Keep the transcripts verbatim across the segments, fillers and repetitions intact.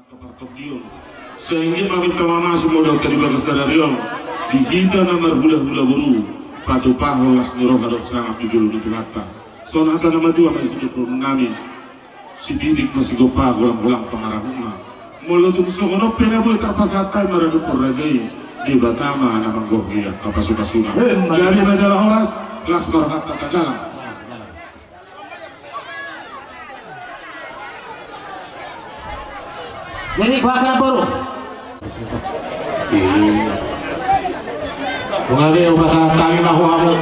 Partondion. Sai anggiat ma minta mamasu modal ta di bagas sadari on, di hita na marhulahula boru, patupahon las ni roha dohot sangap di jolo ni Tuhanta. Songon hata na matua ma i sidohonon nami: Sititik ma sigompa, golanggolang pangarahutna. Molo tung songon on pe na boi tarpasahat hami maradophon raja i, Debata ma na manggohi angka pasupasuna. Emma. Gabe ma jala horas, las ma rohanta, tajalang. Jadi, bahkan boru. Iya. Nunga be hupasahat hami ma tu hamu.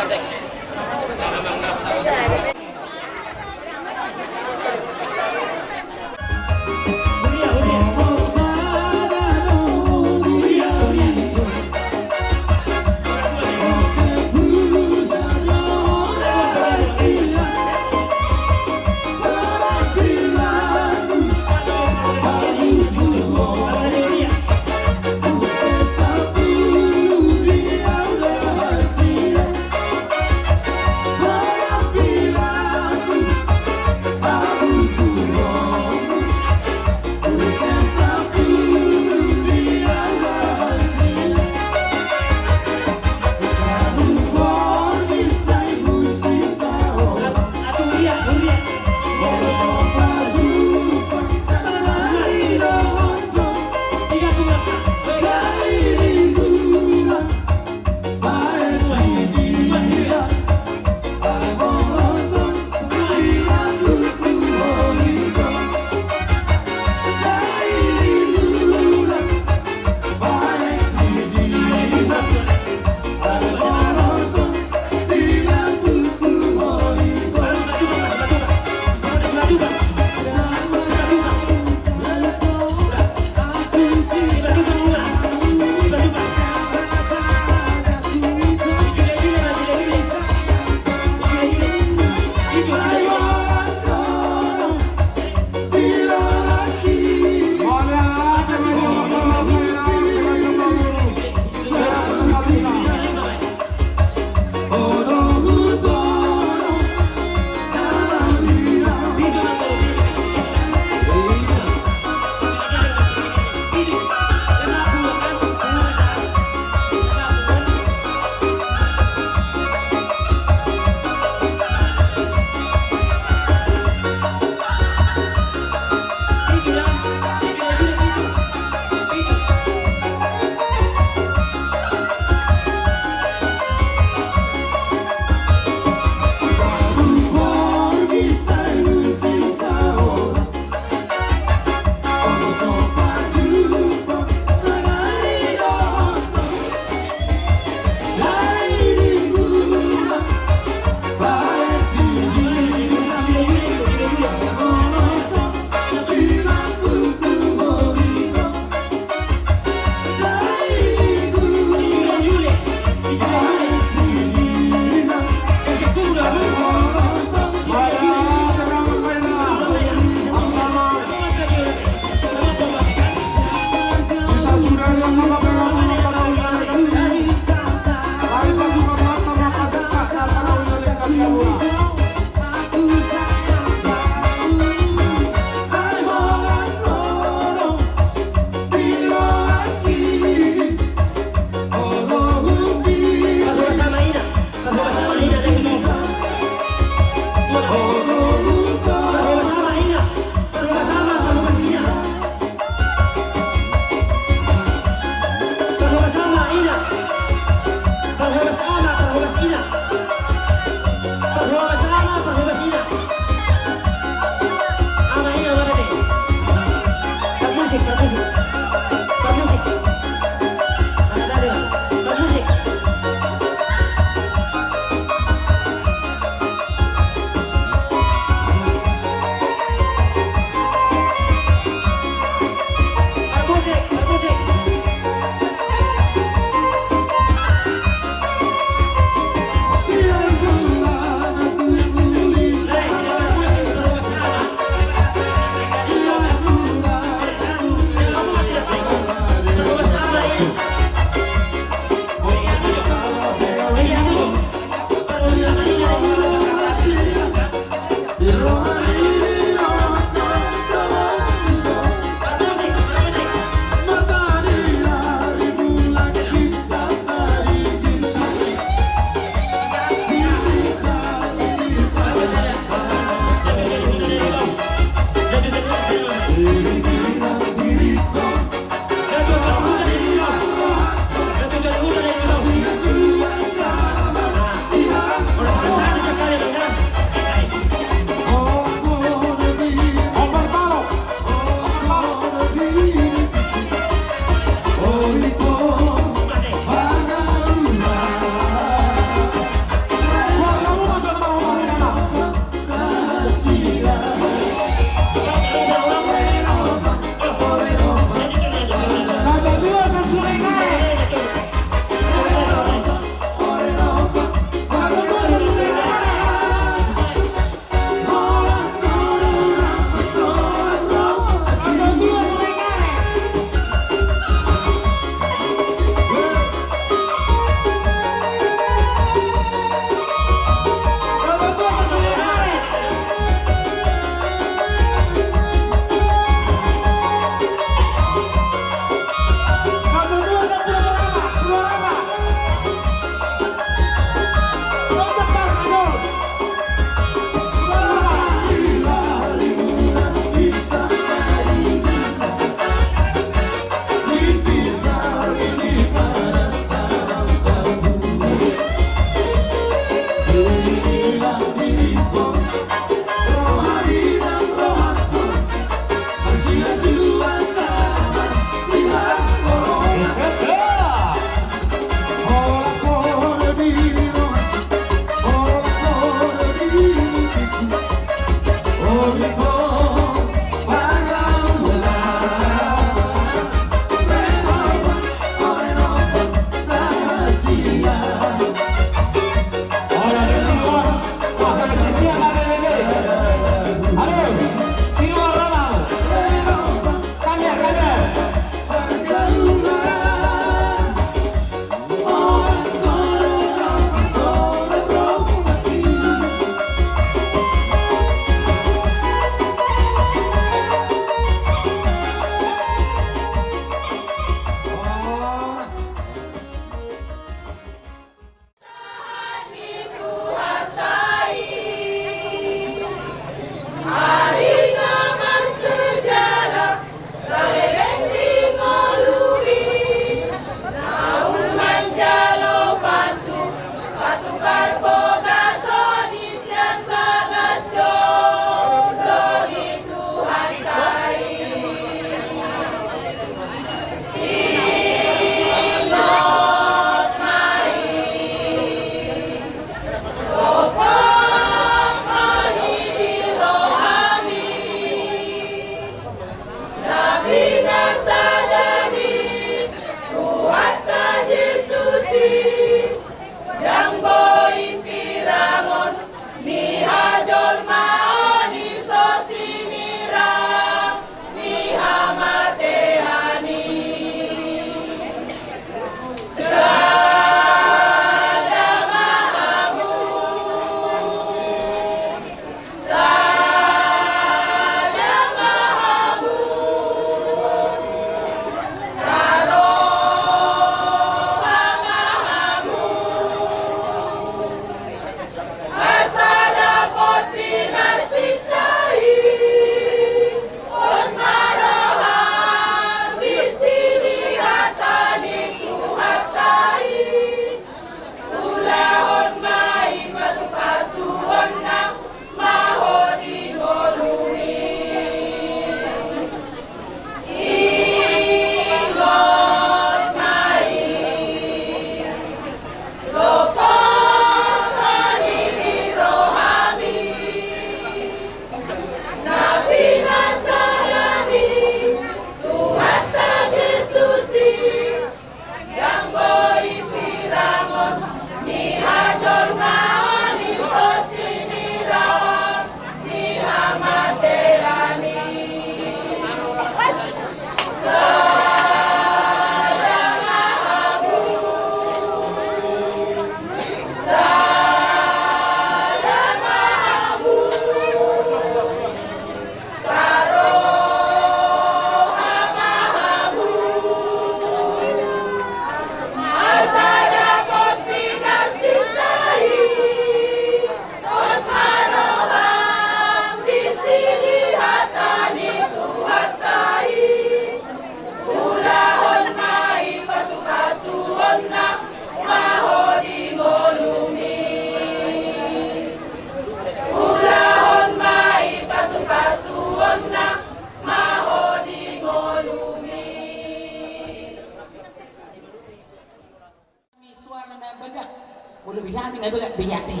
Bagak be i ate.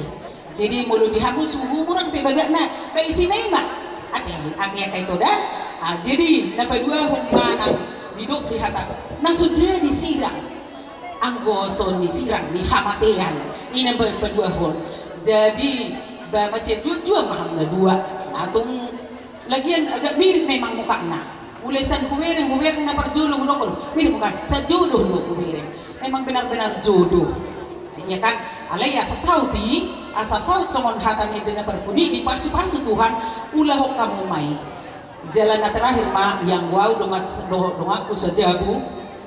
Jadi molo di hamu suhut murang pe bagak na, pe isi na i ma. Ate, ate, ate, ito da. Ah, jadi na paduahon ma nang didok di hata na so jadi sirang. Anggo songon i sirang ni hamatean. I na pa-, paduahon. Jadi ba masian juak-juak ma hamu na dua. Na tung lagian agak mirip memang mukana. Mulai sian hubereng, hubereng na parjolo hudokkon, mirip mukana, sian jodoh do hubereng. Memang benar-benar jodoh. Iya kan? Alai asa saut i, asa saut songon hata ni ende na parpudi, dipasu-pasu Tuhan, ulahon hamu ma i. Jala na terakhir ma, ianggo au dongan, do-, donganku sajabu,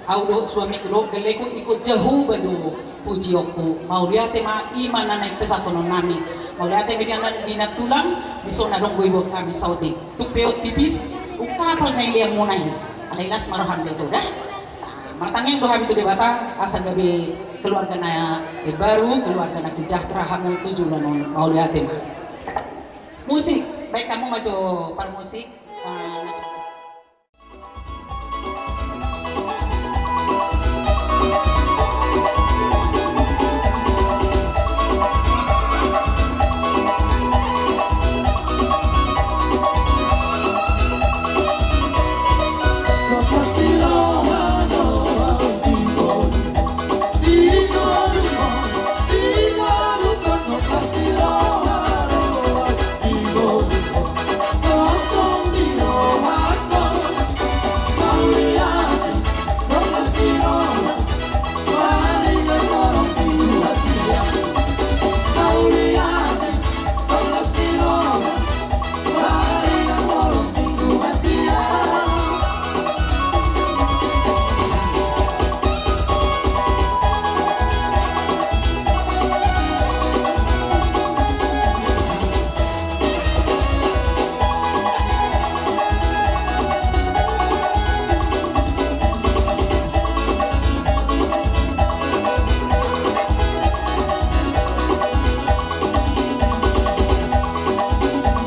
au dohot suamiku dohot galeku ingkon Jahowa do pujionku. Mauliate ma, i ma na naeng pasahathononnami. Mauliate ma di na-, di nantulang, dison adong do iboan hami saotik. Tung pe on tipis, ungkapal na ileanmuna i. Alai las ma roham do ito da. Nah, martangiang do hami tu Debata, asa gabe keluarga na baru, keluarga na sejahtera hamu tu joloan on. Mauliate ma. Musik, baen hamu ma jo parmusik. Ah,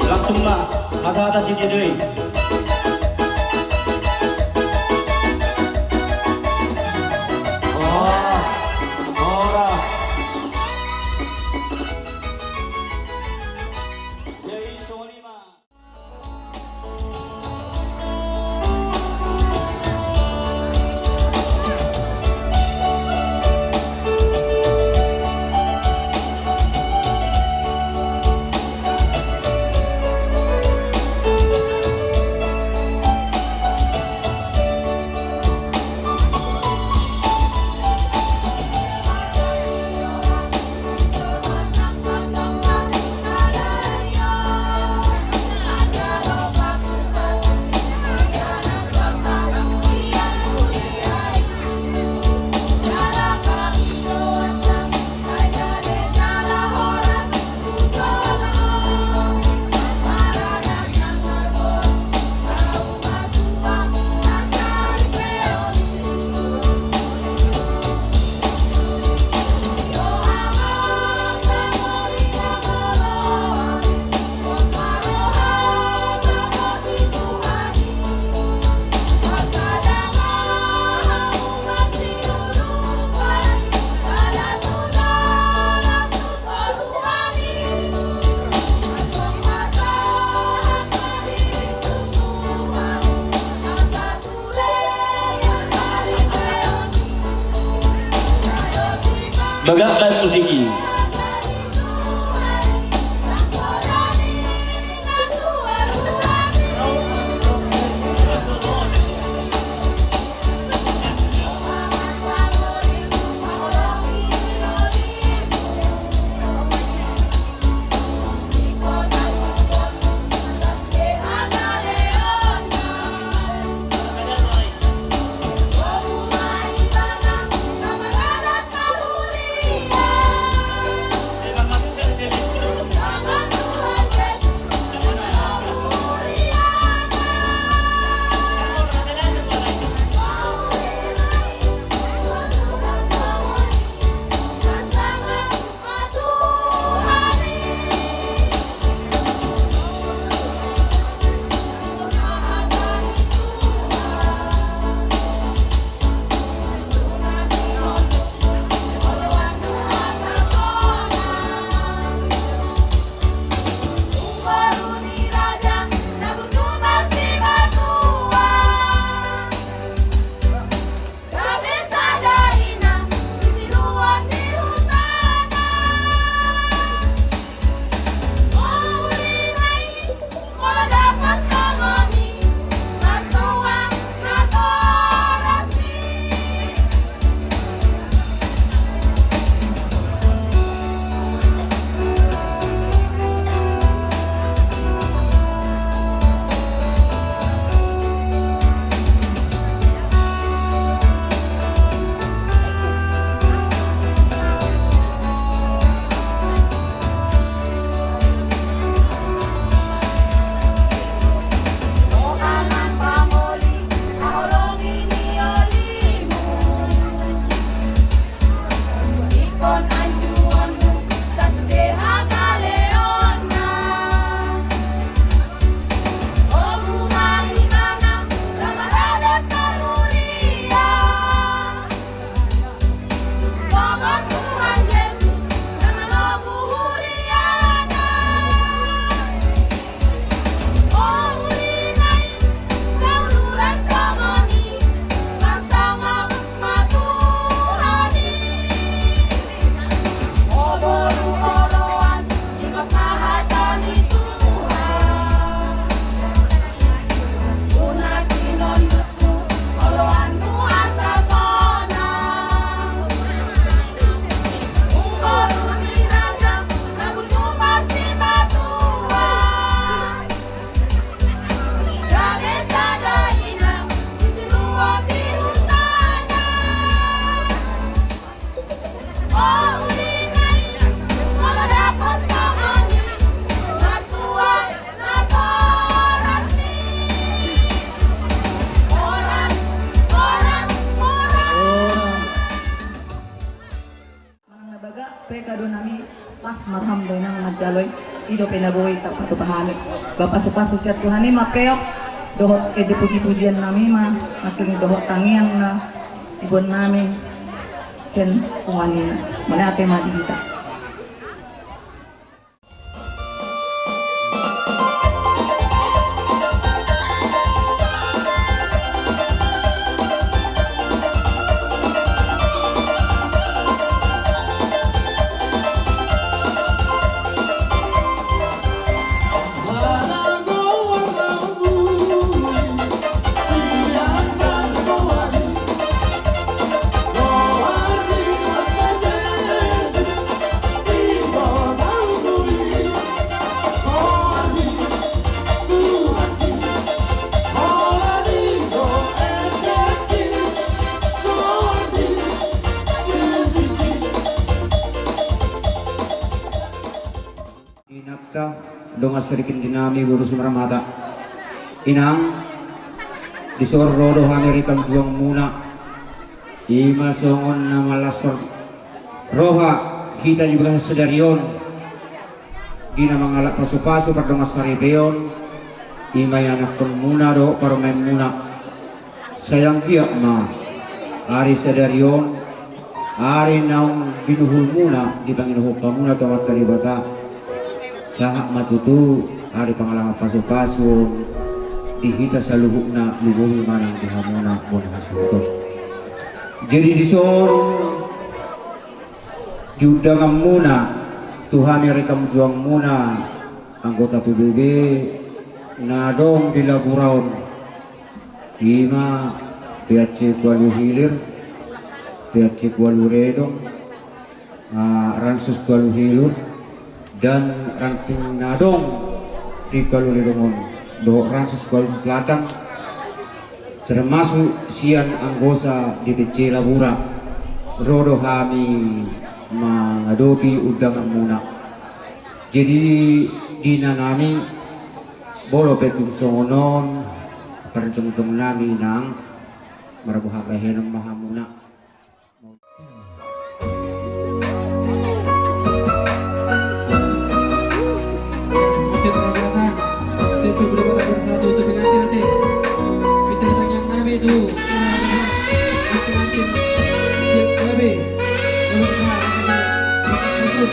langsung ma, hata-hata si dia doi. Ora, ora. Jadi songon i ma. Bagak dan musik i. Marham do inang manjalo i, i dope na boi tarpatupa hami. Ba pasupasu sian Tuhan i ma peop dohot ende pujipujian nami ma, nangkin dohot tangiang na diboan nami sian punguan i. Mauliate ma di hita. Inanta, dongan sarikin di nami boru Sumaramata. Inang, dison ro do hami rikam juangmuna. I ma songon na manlashon roha hita di bagasan sadari on. Di na mangalap pasupasu pardongan saripeon, i ma ianakkonmuna dohot parumaenmuna. Sai anggiat ma ari sadari on, ari naung binuhulmuna di pangidohon hamuna tu Amanta Debata, sahat ma tutu ari pangalapan pasupasu on di hita saluhutna, lumobi ma nang di hamuna bona hasuhuton. Jadi dison di undanganmuna tu hami rikam juangmuna anggota P B B na adong di Labura on, i ma P H C Kualu Hilir, P H C Kualu Redong, ah, Ransus Kualu Hilir, dan ranting na adong di Kualu Redong on dohot Ransus Kualu Selatan, termasuk sian anggota D P C Labura, ro do hami mangadopi undanganmuna. Jadi di inanami, molo pe tung songon on parjongjong nami, nang marboha bahenon ma hamuna. Selamat pagi, Bapak. Sampai berapa tak bersatu untuk pengantin nanti. Kita tangan nami itu. Pengantin siap babe. Kalau Bapak, Bapak, Bapak,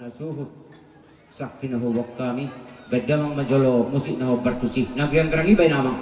Suhut. Sakti na huboan hami, baen damang ma jolo musik na hombar tusi. Na gerang-gerang i baen amang.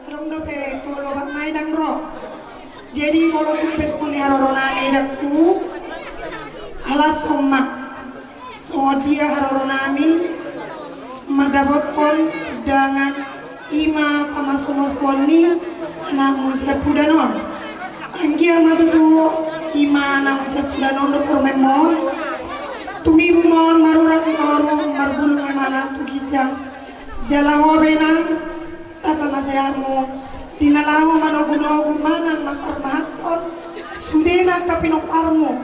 Adong dope tu Lobak Maidang ro. Jadi molo tung pe songon i haroronami, dangku, halashon ma songon dia haroronami mandapothon undangan, i ma pamasumasumon ni anakmu siampudan on. Anggiat ma tutu i ma anakmu siampudan on dohot parumaenmon, tumibu ma on marurat tu toru, marbulung ma i manang tu ginjang. Jala ho pe, Inang, tamba ma sehatmu di na laho manogunogu manang mamparmahanhon sude na angka pinomparmu,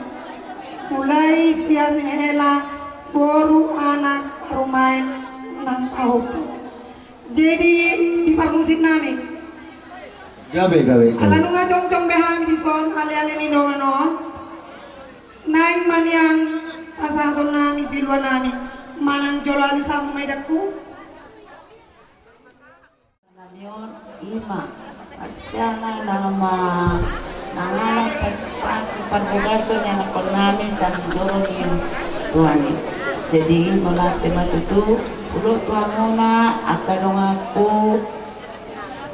mulai sian hela, boru, anak, parumaen manang pahompu. Jadi di parmusiknami, gabe, gabe, gabe. Ala nunga jongjong be hami dison, aleale ni dongan on, naeng ma nian pasahatonnami siluanami manang jolo alusanmu ma i, dangku. Nami on i ma, arsana nama mangalap pasupasu parbogason ni anakkonnami sian joro ni Tuhan i. Jadi mauliate ma tutu, ulos tu hamuna angka donganku,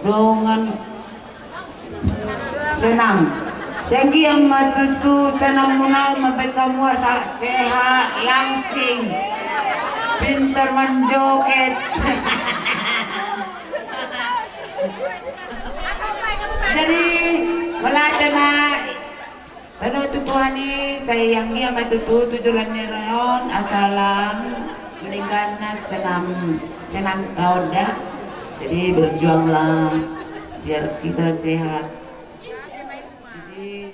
dongan Senang. Sanggian ma tutu senangmuna, mambaen hamu asa sehat, langsing, pintar manjoget. Jadi mauliate ma tano tu Tuhan i, sai anggiat ma tutu tu joloan ni ari on asa lam tu dengganna senam, senam taon da. Jadi berjuanglah biar kita sehat. Jadi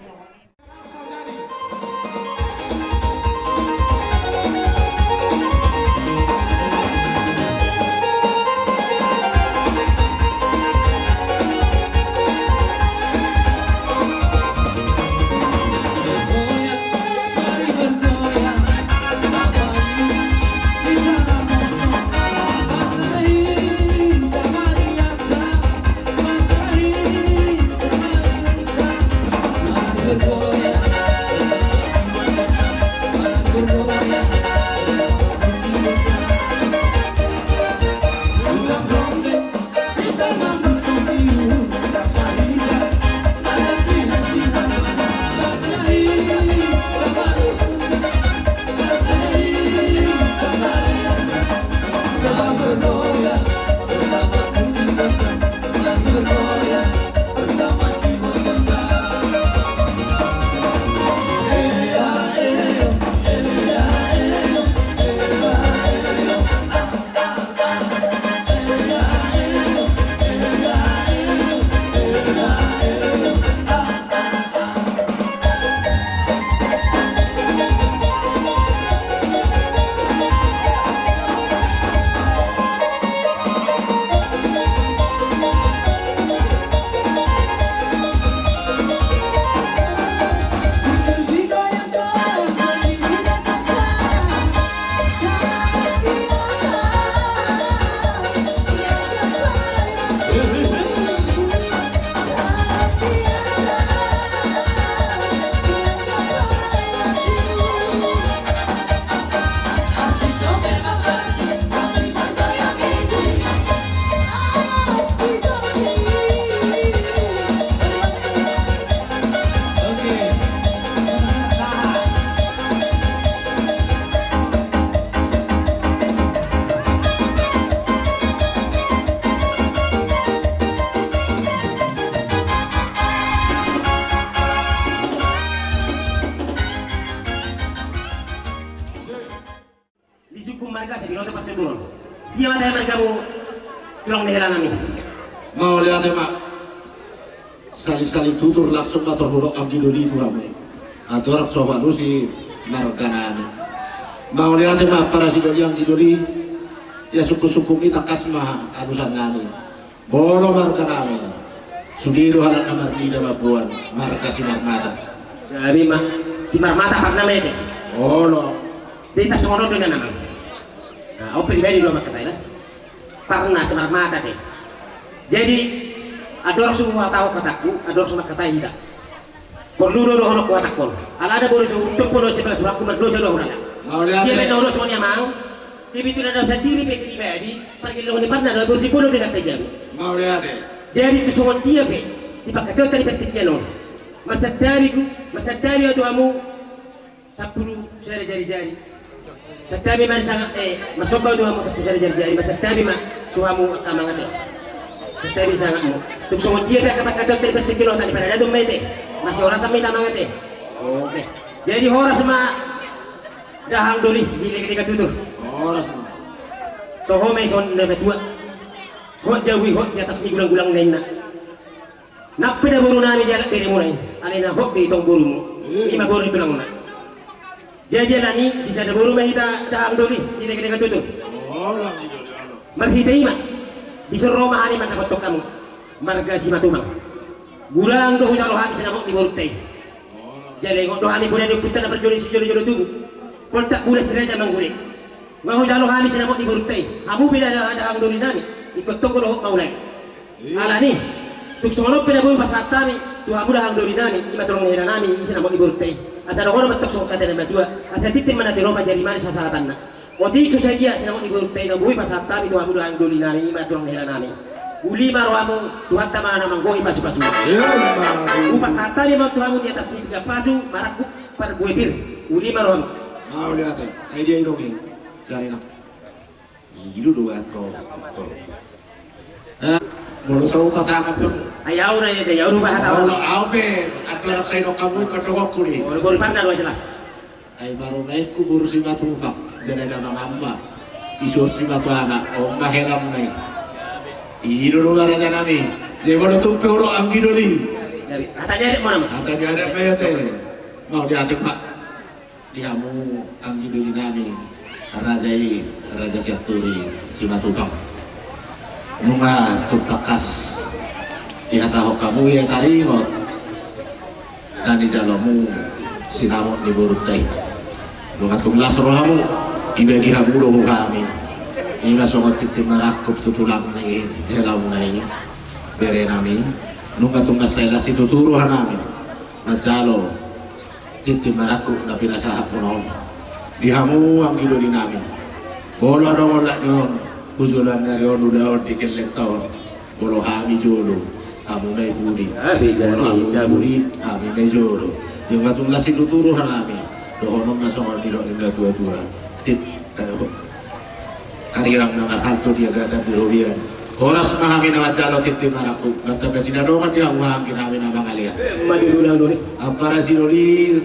Dia ma tahe margamu, tulang ni hela nami. Mauliate ma. Saling-saling tutur langsung ma tarhudok anggi doli tu hamu. Andorang so hualusi marga nami. Mauliate ma parasidoli anggi doli. Ia sungkun-sungkun i tangkas ma alusan nami. Molo marga nami, sude do halak na marnida mamboan marga Simarmata. Jadi ma, Simarmata parna ma ete. Olo. Di atas songon on do na nama. Nah, au pribadi do mangkatai na. Parna Simarmata ete. Jadi andorang so huhatahon hatangku, andorang so mangkatai hita. Porlu do dohononku hatangkon. Alana bolo so untung polo sebelas waktu mardosa do hurang. Mauliate. Dia main na ulos songon i amang. Kebetulan au sandiri pe pribadi, pargellongan ni parna do, bolo si polo dengan tajabu. Mauliate. Jadi tu songon dia pe, di pangkataion tadi partingkian on. Marsantabi ku, marsantabi au tu hamu, sampulu sada jari-jari. Santabi ma sanga, eh, marsomba au tu hamu sampulu sada jari-jari, marsantabi ma tu hamu angka amang ate. Santabi sangapmu. Tung songon dia pe angka pangkataion tadi partingkian on, tadi paradaton ma ete. Masihorasan ma hita amang ate. Oke. Jadi horas ma. Dahahang doli, di legan-legan tutur. Horas ma. Toho ma i songon na matua. Hot jabu i hot di atas ni gulang-gulang na inna. Nang pe na boru nami di anak bere muna i. Alai na hot be i tong borumu. Eh. Ima boru ni tulangna. Jadi alani, sisada boru ma hita dahahang doli, di legan-legan tutur. Horas ma i doli, alo. Marhite ima. Dison ro ma hami mandapothon hamu. Marga Simatupang. Gurang do hujalo hami sinamot ni borunta i. Jala ingot do hami poda ni ompunta na parjolo sijolo-jolo tubu. Poltak bulan si raja manggule. Nga hujalo hami sinamot ni borunta i. Hamu pe da, da, dahahang doli nami. Ingkon tonggo dohot maulai. Alani. Tung songon on pe na boi pasahat hami. Tu hamu dahahang doli nami. Ima tulang ni hela nami. I sinamot ni borunta i. Asa dohonon ma tong songon hata ni na matua. Asa tintin ma na tiropa jari manis sasahatanna. Otik so sadia sinamot ni borunta i na boi pasahat hami tu hamu dahahang doli nami ima tulang ni hela nami. Uli ma rohamu, Tuhanta ma na manggohi pasu-pasu. Ia, ma. Hupasahat hami ma tu hamu di atas ni pinggan pasu, marangkup parbue pir. Uli ma rohamu. Mauliate. Ai dia i do i. Jari na. I do do bahat ho. Eh, molo so pasangap pe. Ai au na i, ai au do bahat au. Molo au pe, andorang sai dok hamu ingkon dohononku i. Molo boru parna do jelas. Ai baru naik ku boru Simatupang, jala damang ama. Isu Simatupang, oma helam nai. I do do raja nami. Jadi molo tung pe hudok anggi doli. Jadi, hata ni adat ma nama. Hata ni adat ma i ate. Mauliate ma. Di hamu anggi doli nami, raja i, raja Sianturi, Simatupang. Nunga tung tangkas dihatahon hamu ia taringot na nijalomu sinamot ni borunta i. Nunga tung las rohamu, dibagi hamu do tu hami. Ima songon tintin marangkup tu tulang ni helamuna i, bere nami. Nunga tung mansai las situtu roha nami manjalo tintin marangkup na pinasahatmuna on. Di hamu anggi doli nami, molo adong olat ni on tu joloan ni ari on, ulaon di gellengta on, molo hami jolo, hamu ma i pudi. Molo hamu i pudi, hami ma i jolo. Ima tung las situtu roha nami. Dohonon ma songon nidok ni na tua-tua. Tit, eh, Karirang na marhalto di agatan di robean. Horas ma hami na manjalo tintin marangkup. Martamba sinadongan di hamu anggi nami na mangalean. Ima tutu dahahang doli. Ampara sidoli,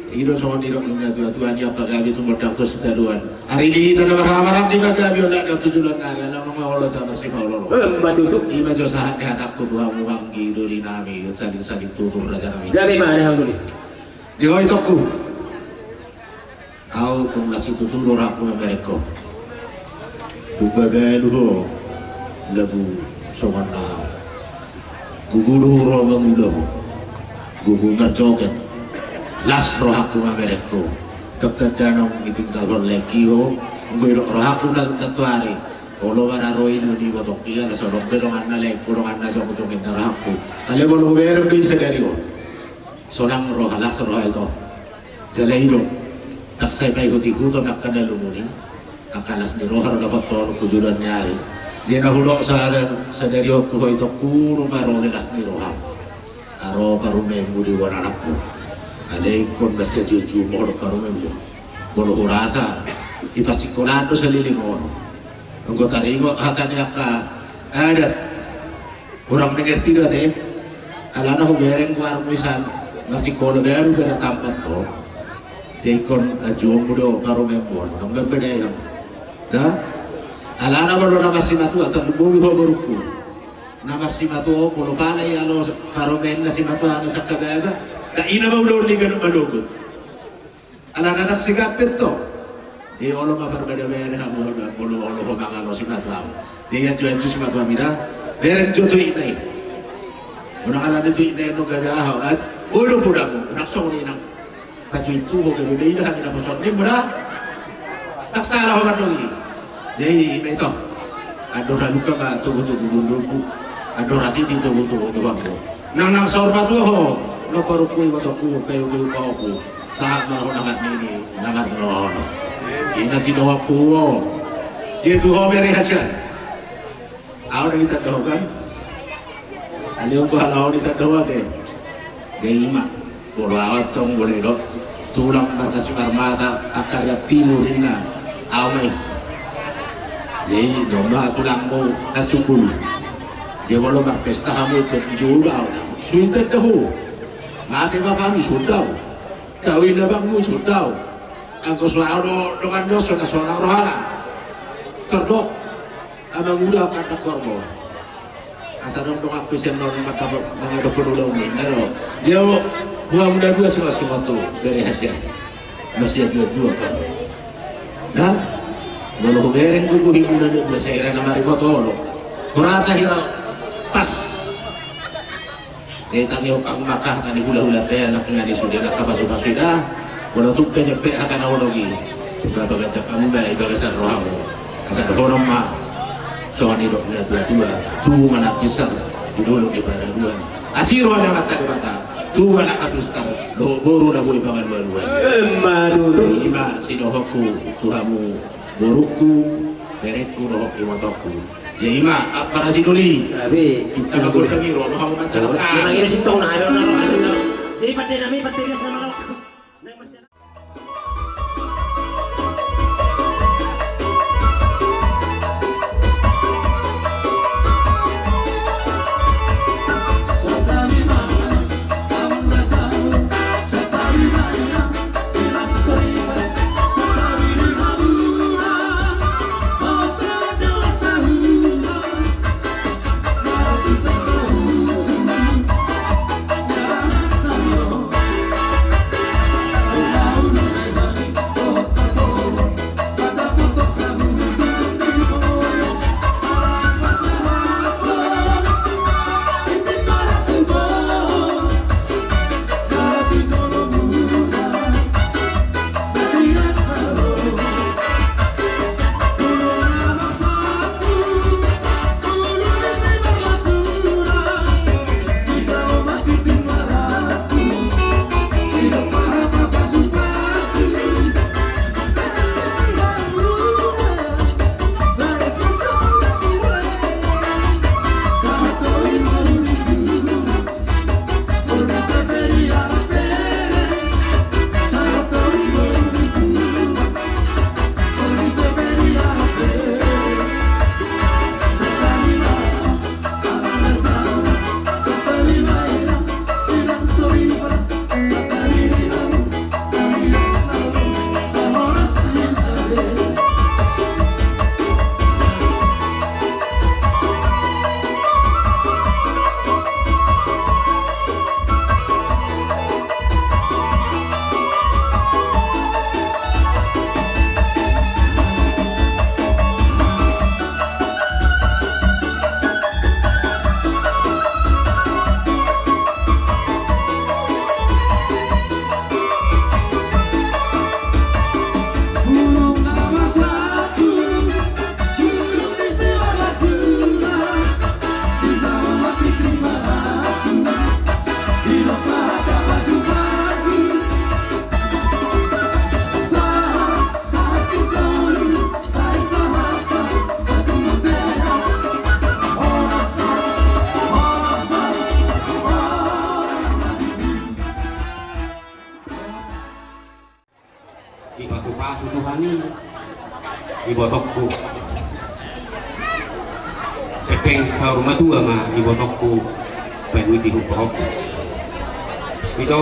i do songon nidok ni na tua-tua, ni ampagabe tumondalhon sitadoan. Ari di hita na marhaha maranggi ma gabe olat na tu joloan ni ari, ala nunga olo ta marsipaolo-olo. Ima tutu. Ima jo sahat ni hatangku tu hamu anggi doli nami, saling-saling tutur raja nami. Gabe ma dahahang doli. Di ho itongku. Au tung las situtu do rohangku mamereng ho. Tung babalu ho. Labu songon na. Gugu do ro mangula ho. Gugu marjoget. Las rohangku mamereng ho. Dokter danong ditinggalhon lengki ho. Anggo idok rohangku na, na tuari. Olo ma na ro i do ni botok ia, las adong be donganna lengki, donganna jongjonginna rohangku. Alai molo hubereng be i sadari on. Sonang roha, las roha ito. Jala i do, ndang sai paihut-ihuton angka na lumuni, angka las ni roha do dapothon tu joloan ni ari. Jadi na hudok sada, sadari on tu ho itongku, nunga ro las ni roha. Aro parumaenmu di bona anakmu. Alai ingkon marsiajujumon parumaenmu. Molo hurasa, di parsikolaan do saliling on. Anggo taringot hata ni angka adat. Hurang mengerti do ate. Alana hubereng goarmu i san. Marsikola baru bere tammat ho. Jadi ingkon ajuonmu do parumaenmu on. Nunga beda i. Alana molo na marsimatua, tarlumobi ho borungku. Na marsimatua, molo pala i alo parumaenna simatua na sangkababa, tak ina ma ulaon ni ganup manogot. Alana ndang sigapet tong. Jadi olo ma parbadabada hamu, molo olo ho mangalo simatuam. Jadi anjuanju simatuam i da. Bereng jo tu inna i. Unang alana tu inna i nunga gabe aha. Olo podamu, unang songon i nang. Pajuit tu ho gabe be ida hami na poson ni muda. Tak salah ho mandongi. Jadi ima ito. Andor haluka ma tugu-tugu bundulku. Andor hatiti tugu-tugu ni bangku. Nang nang saur matua ho. Nang parungku i motongku, payu-payu paoku. Sahat ma ho nangat nini, nangat nono. Ina sidohonku ho. Jadi tu ho bere hasian. Au na hita dohot kan? Alihon tu halaho ni tanda wate. Jadi ima. Molo au tong molo didok tulang marga Simarmata, angka ari timur inna. Au ma i. Jadi domma tulangmu hasukul. Jadi molo marpesta hamu tu jolo au. Sudah dahu. Mate bapami sudah. Kawin abangmu sudah. Anggo so au do dongan ni on so na sonang rohana. Terdok. Amang uda kandang korbo. Asa dong dong aku sian non mata mangadopon ulaon ni naro. Dia ho. Hua muda dua sima sima tu bere hasian. Masih dua dua kan. Nah. Molo bereng tubuh ibu dan dua saya kira nama ribot olo. Kurasa hira. Pas. Jadi tani okang maka tani hula-hula pe anak ngani sude na kapasu-pasu ida. Molo tung pe jepe hata na ologi. Iba bagajak hamu da i bagasan rohamu. Asa dohonon ma. Songon i dok na tua-tua. Tubu ma na pisar. Di dolok di padaduan. Asi roha na mata di mata. Tubu ma na kapistar. Dohot boru na boi pangalualuan. Ima sidohonku tu hamu. Borungku, berengku dohot ibotongku. Jadi ima, apa rasi doli? Abi. Kita ka gondang iro, no hamu mancalak. Jadi pande nami pande dia sama lo. Dipasu-pasu Tuhan i ibotongku. Pepeng saur matua ma ibotongku. Paduiti humpahongku. Ito,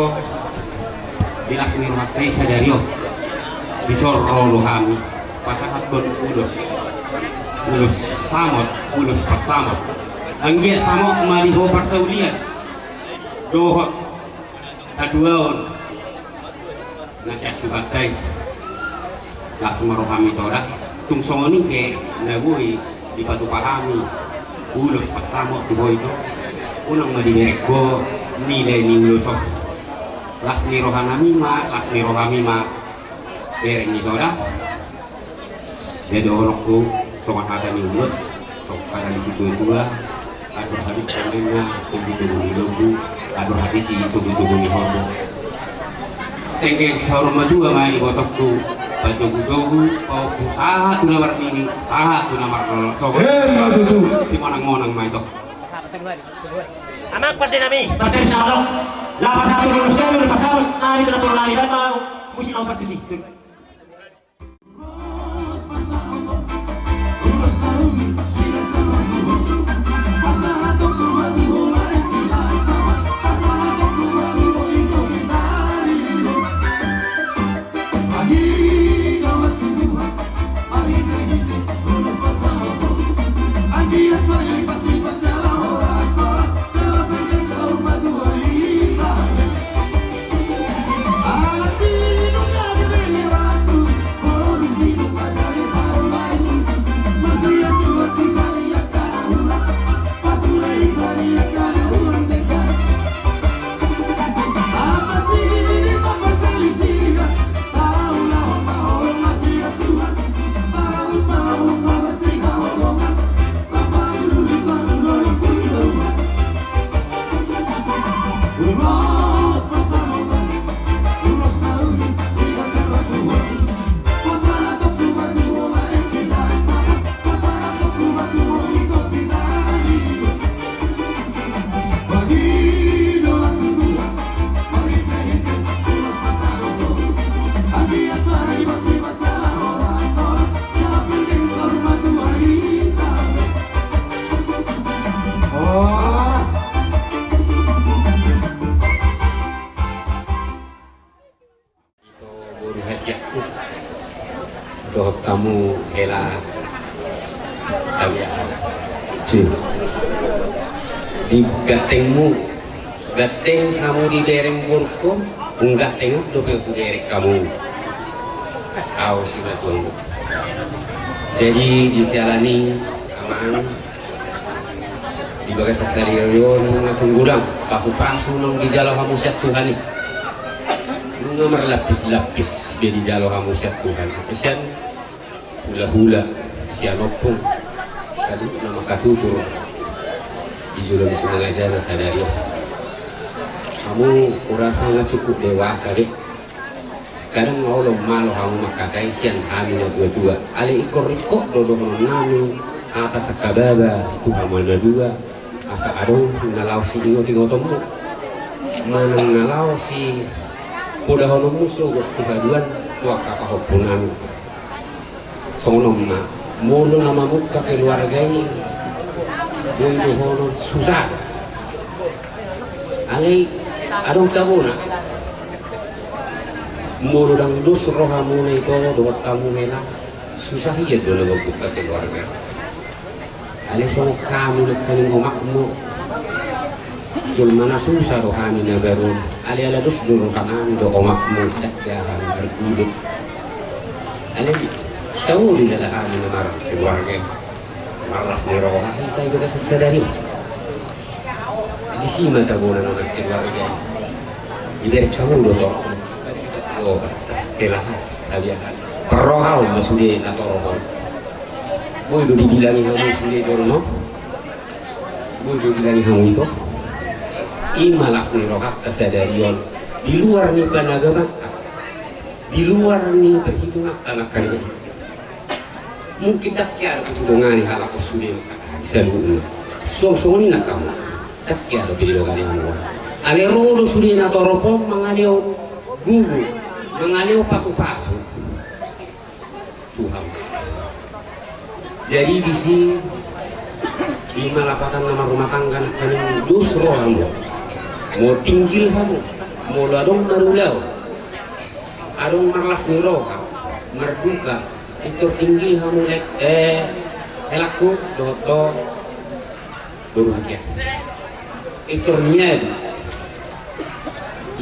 di las ni rohanta i sadari on. Di son ro do hami. Pasahathon ulos, ulos samot, ulos pansamot. Anggiat samot ma di ho parsaulian dohot hatuaon na sian Tuhanta i. Las ma roham ito da. Tung songon i pe na boi dipatupa hami ulos pansamot tu ho ito, unang ma dibereng ho nilai ni ulos on. Las ni rohanami ma, las ni rohami ma bereng ito da. Jadi, holongku, songon hata ni ulos, songon hata ni situatua: Andor habit pamenna, togu-togu ni lombu; andor hatiti, togu-togu ni horbo. Tenggeng saur matua ma ibotongku, patogu-togu, pahompu sahat tu na marnini, sahat tu na marnono. Songon i ma tutu. Simonang-monang ma ito. Amang pande nami. Pande sahat. Lapas satu lurus kami, lapas satu. Nami tu na pola nami, dan mau musik nomor tujuh. Horas. Ito boru hasianku dohot hamu hela hami aha. Si. Di gantengmu, ganteng hamu dibereng borungkon, nunga ganteng dope hubereng hamu. Au simatuangmu. Jadi di siala ni, amang, di bagasan sadari on nunga tung godang pasupasu naung dijalo hamu sian Tuhan i. Nunga marlapis-lapis be dijalo hamu sian Tuhan. Sian hulahula, sian ompung, saluhutna mangkatutur di jolo ni sumangajana sadari on. Hamu hurasa nga cukup dewasa be. Kadang nga olo malo hamu mangkatai sian hami natuatua. Alai ingkon ringkot do dohononnami hata sangkababa tu hamu na dua, asa adong na laho siingotingotonmu manang na laho sipodahononmu sogot tu haduan tu angka pahompunami. Songon on ma, molo na mamungka keluarga i boi dohonon susah. Alai adong tabona. Molo ndang dos rohamuna ito dohot hamu hela, susah ia do na mamungka keluarga. Alai songon hami nangkaning omakmu, jolma na susah do hami na baru on. Alai ala dos do rohanami dohot omakmu, ndang hea hami marguru. Alai tau do jala hami na markeluarga, marlas ni roha hita i bagasan sadari on. Disi ma tabona na markeluarga i. Ibereng hamu do torop. Oh, hela, hela. Parrohaon ma sude na torop on. Boi do dibilangi hamu sude jolma. Boi do dibilangi hamu ito. I ma las ni rohanta sadari on. Di luar ni panagamanta, di luar ni perhitunganta nangkaning. Mungkin ndang hea dope didongani halak on sude, saluhutna. Songon i nangkin, ndang hea dope didongani hamu. Alai ro do sude na torop on mangalehon gogo, mangalehon pasupasu tu hamu. Jadi disi, i ma lapatan na marrumah tangga nangkaning, dos rohamu, molo tinggil hamu, molo adong na ulaon, adong marlas ni roha, marduka, Pintor tinggil hamu, Lek, eh, helakku, dohot ho boru Hasian. Pintor nian.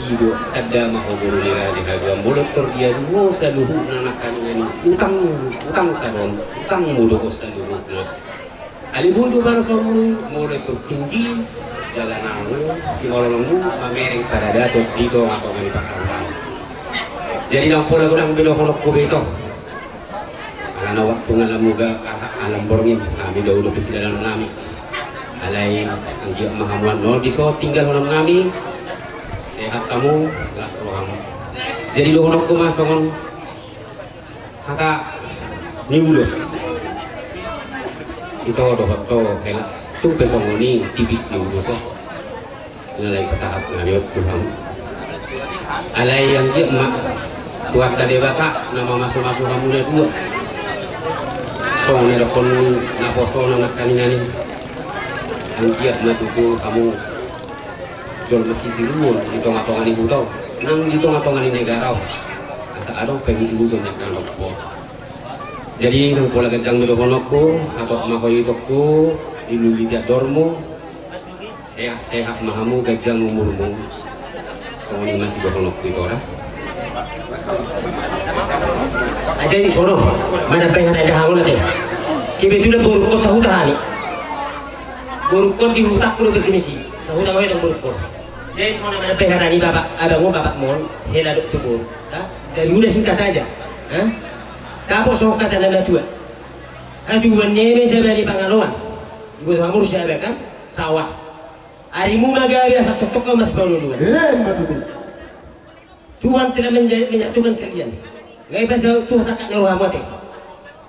I do tanda ma ho boru ni raja hagamu, molo tor diadu ho saluhutna nangkaningan i, utang, utangta do on, utangmu do on saluhutna. Alai boi do barsonmu, molo tor tinggil jala nang simalolongmu mamereng paradaton di tongatonga ni pasahaton. Jadi ndang pola godang be dohononku be ito. Alana waktu nga lam muga, aha, alam borngin, hami do udopi sidalanannami. Alai anggiat ma hamu annon dison tinggalhononnami. Sehat hamu, las rohamu. Jadi dohononku ma songon hata ni ulos. Ito dohot ho hela, tung pe songon i tipis ni ulos on. Alai pasahat nami on tu hamu. Alai anggiat ma Tuhanta Debata na mamasumasu hamu na dua. Songon na didokkon naposona nangkaningan i. Anggiat ma tutu hamu jolma sitiruon di tongatonga ni huta on, nang di tongatonga ni negara on. Asa adong pe huta-huta na angka lompo. Jadi ndang pola ganjang do dohononku, hatop ma ho itongku, di luliti andormu. Sehat-sehat ma hamu, ganjang umurmu. Songon i ma sidohononku, ito da. Aja i sono, manambai hata enda hamu na te. Kebetulan borungkon sahuta hami. Borungkon di hutangku do bergemisi, sahuta ma i dang borungkon. Jadi songon i manambai hata ni bapak, abang on, bapakmu on, hela dohot tu boru. Dari udah singkat aja. Hah? Dapot songon hata na matua. Hatubuan ni eme saba ni pangaloan. Iboto hamu do sada kan? Sawah. Arimu ma gabe asa tongtong hamu masipaolooloan. Emma tutu. Tuhan telah menja-, menyatukan kalian. Nga i pasaut Tuhan sangkap ni rohamu ate.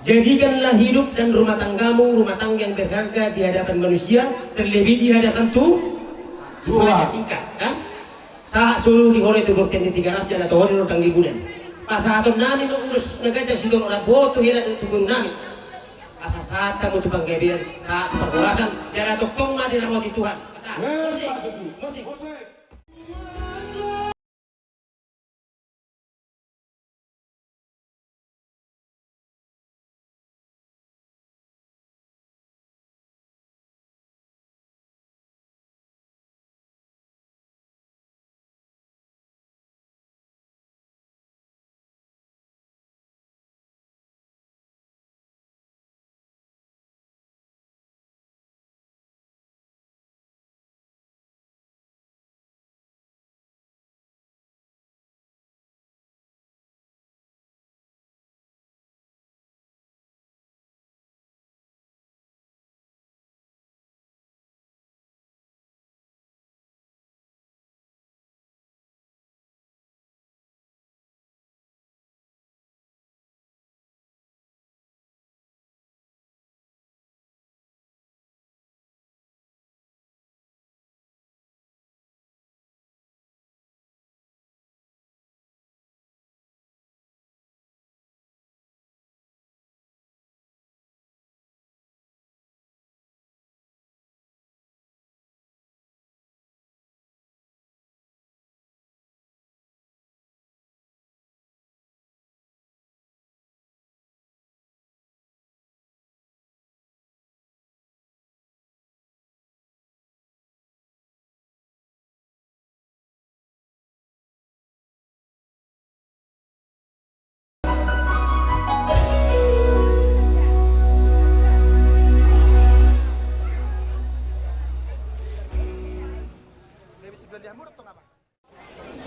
Jadikanlah hidup dan rumah tanggamu rumah tangga yang berharga di hadapan manusia, terlebih di hadapan Tu-, Tuhan. Singkat kan? Sahat solu di hore tu bortean ni Tigaras jala tu hore rondang ni bulan. Pasahatonnami ma ulos na ganjang sitorop rambu on tu hela dohot tu borunami. Asa sahat hamu tu panggabean, sahat tu parhorasan, jala tongtong ma diramoti Tuhan. Musik. Musik.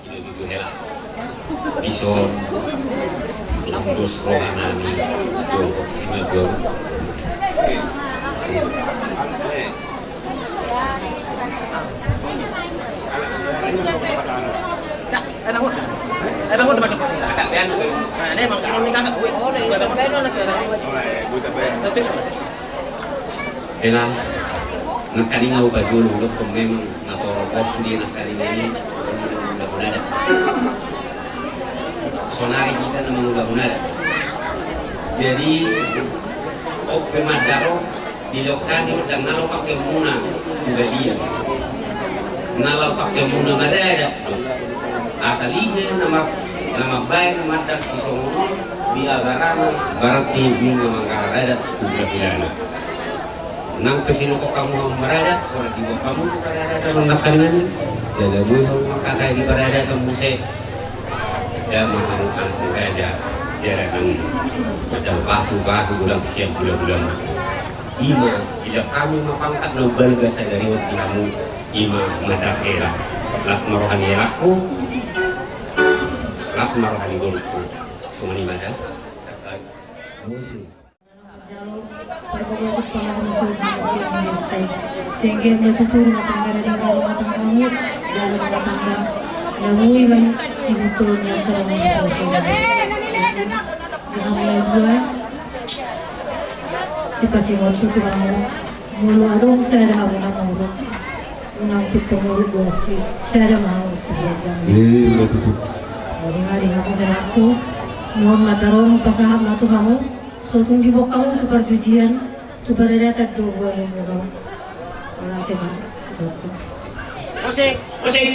Ito tutu hela. Dison lam dos rohanami dohot si Major. Hela, nangkaning ahu pajolo hudokkon memang na torop on sude nangkaning i mangula-mangula adat. Sonari hita na mangula-mangula adat. Jadi on pe mandar on dilehon hami on ndang na laho pangkeonmuna tu balian. Na laho pangkeonmuna maradat do. Asal ise na ma-, na mambaen mandar sisongon on. Di agarana, berarti nunga manggala adat tu hulahulana. Nang pe sinongkop hamu hamu maradat, songon diboan hamu tu paradatan on nangkaningan i. Jala boi hamu mangkatai di paradatan muse. Dama hamu anak ni raja, jala nang mansai pasu-pasu godang sian hulahula. Ima idak hamu ma pangkat na umbalga sadari on di hamu. Ima ma dang hela. Las ma roha ni helangku. Las ma roha ni borungku. Songon i ma da. Muse. Jalo, parbagas pangaruh musuh manusia melihat tai. Sehingga melihat tutur rumah tangga dan lingkar rumah tanggamu, jalo rumah tangga. Namui bang, si betul yang telah membuat sudah. Di hamu na dua, si pasi waktu tu hamu. Molo adong sada hamu na muruk. Unang pinto muruk bosi, sada ma hamu si buat dang. Iya, betul. Songon i ma di hamu helangku. Nuaeng ma taruhon pasahat ma tu hamu. So tung diboan hamu tu parjujian, tu paradatan do boan hamu. Oke ma. Musik, musik.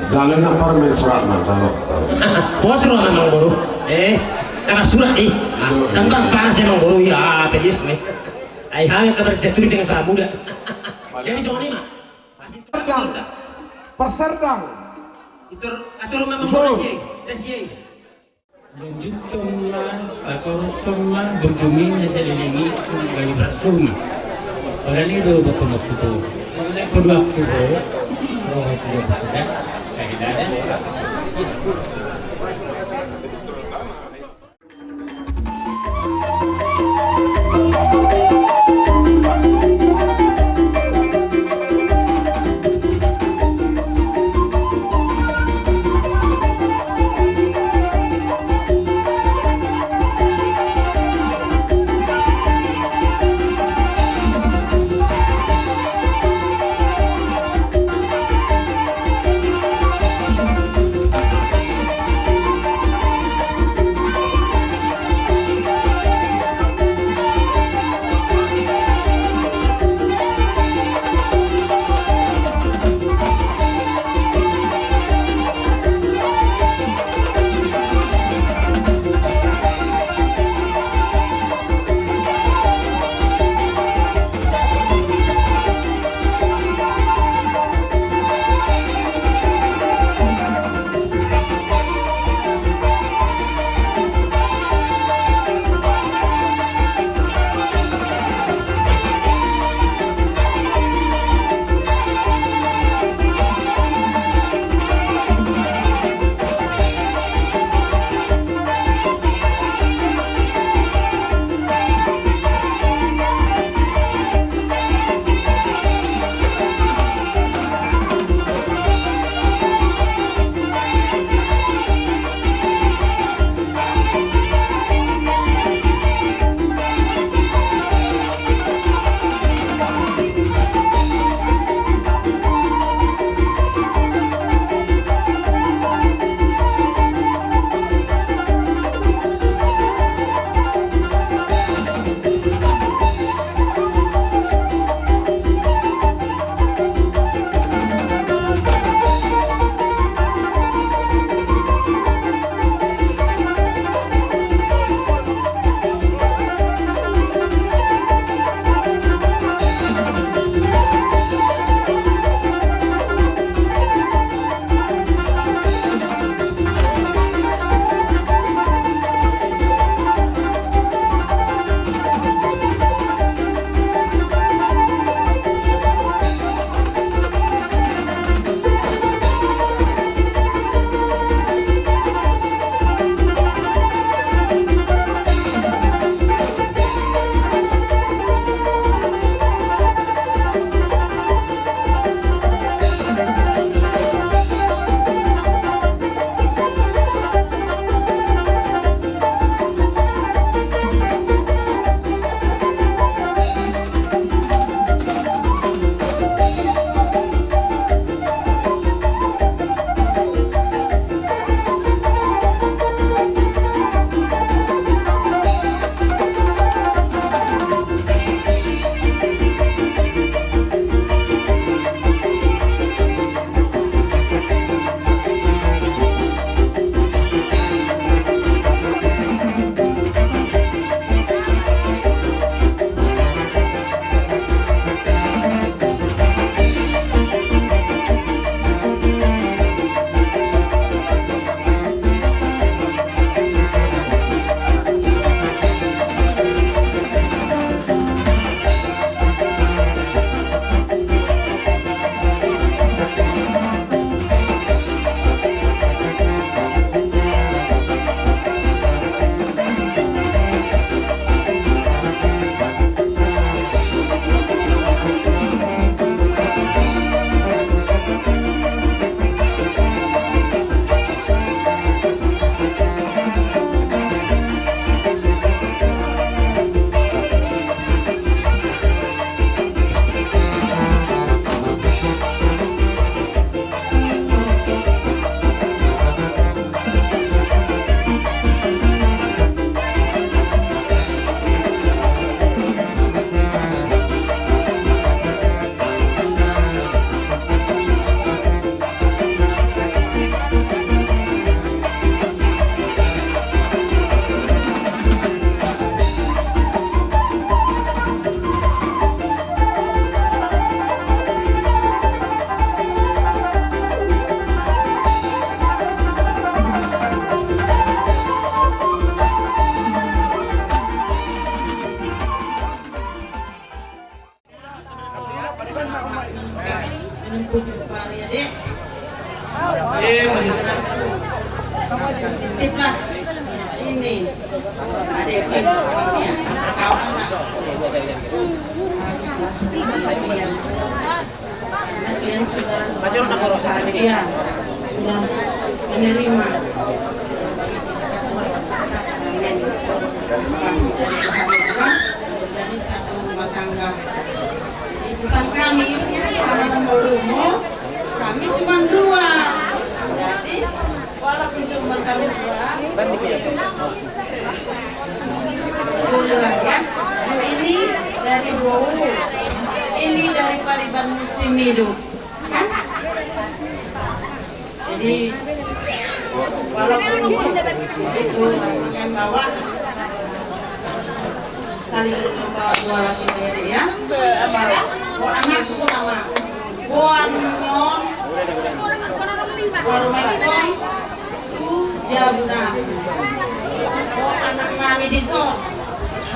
Jalo na parmen suratna, jalo. Pos roha na manggoru. Eh, karena surat i. Tentang panas ya manggoru ya, pelis nih. Ai hame kabar saya turi dengan sahamuda. Jadi songon i ma. Parserdang. Parserdang. Atur, atur ma manggoru. Lanjutkan ma, atur ma, berjuming, saya lilingi, kembali bersum. Orang ini dua betul betul. Kedua aku, oh, kedua aku, dah. Saya dah. Titiplah ini adikku yang sebenarnya. Kau anak. Baguslah. Kalian sudah bahagia, sudah menerima sakrament, masuk dari Tuhan, menjadi satu rumah tangga. Jadi pesan kami sama nomor umur, kami cuma dua. Jadi walaupun cuma kami dua, boleh lah ya. Ini dari Bowo, ini dari Pariban Musim Hidup. Kan? Jadi walaupun itu makan bawah, saling membawa dua laki bini ya. Apalah, oh, anakku nama. Boan non. Baru main kong. Tu jabu nami. Oh, anak nami dison.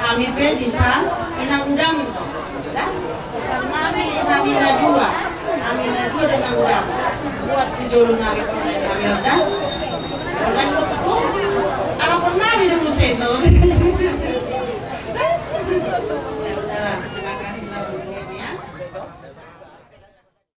Hami pe disan inang udam to. Dah, disan nami, nami na dua. Nami na dua dan inang udam. Buat tu jolo nami, nami udam.